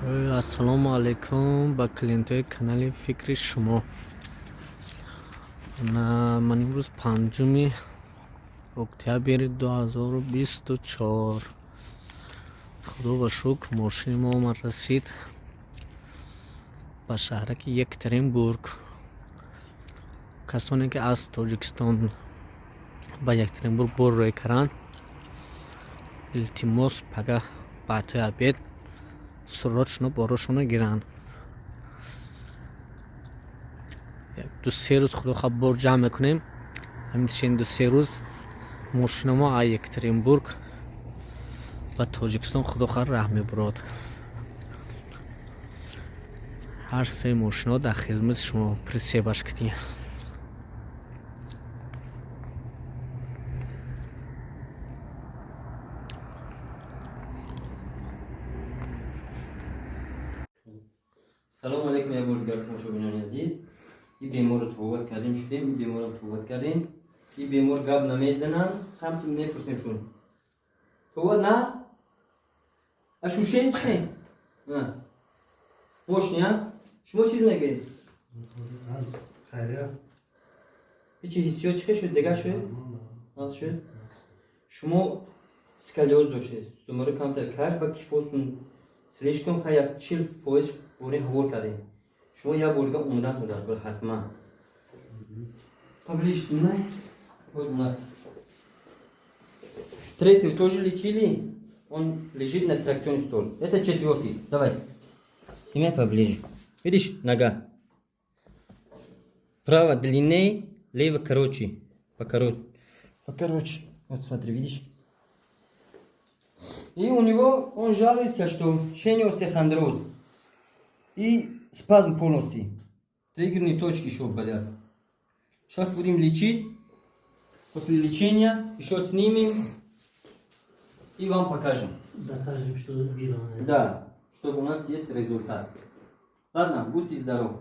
Ассалому алайкум ба клиентҳои канали «Фикри шумо». Ман имрӯз 5 октябри 2024. Худо ба шукр, мошини мо омад, расид ба шаҳраки Екатеринбург. Касоне, ки аз Тоҷикистон ба Екатеринбург бор рӯй карданд, илтимос, пага баъдҳои обед срочно борошонро гиранд. 2-3 рӯз, худо хоҳад, бор ҷамъ мекунем. Ҳамин 2-3 рӯз мошина мо аз Екатеринбург ба Тоҷикистон, худо хоҳад, раҳ мебурад. Ҳар се мошино дар хизмати шумо, прицеп аш китӣ. Салому алейкум, як бор дигар, тамошобинони азиз. Ин беморро табобат кардем шудем, ин беморро табобат кардем. Ин бемор гап намезананд, ҳамтун мепурсем шун. Табобат наст? Ощущение чи? Мощный, а? Шумо чиз мегӯед? Хайрият. Ҳечи ҳиссиёт чӣ шуд? Дигар шуд? Нағз шуд? Шумо сколиоз доштед, сутунмӯҳра камтар кард ва кифозтун слишком хай, аз 40% бори ҳавор кардем. Шумо як бор дига омадантон дар кор ҳатман. Поближе снимай. Вот у нас третий тоже лечили, он лежит на тракционный стол. Это четвертый. Давай, снимай поближе. Видишь, нога право длиннее, лево короче, покороче, покороче. Вот смотри, видишь? И у него, он жалуется, что шейный остеохондроз и спазм полностью. Триггерные точки еще болят. Сейчас будем лечить. После лечения еще снимем и вам покажем. Докажем, что видно. Да, чтобы у нас есть результат. Ладно, будьте здоровы.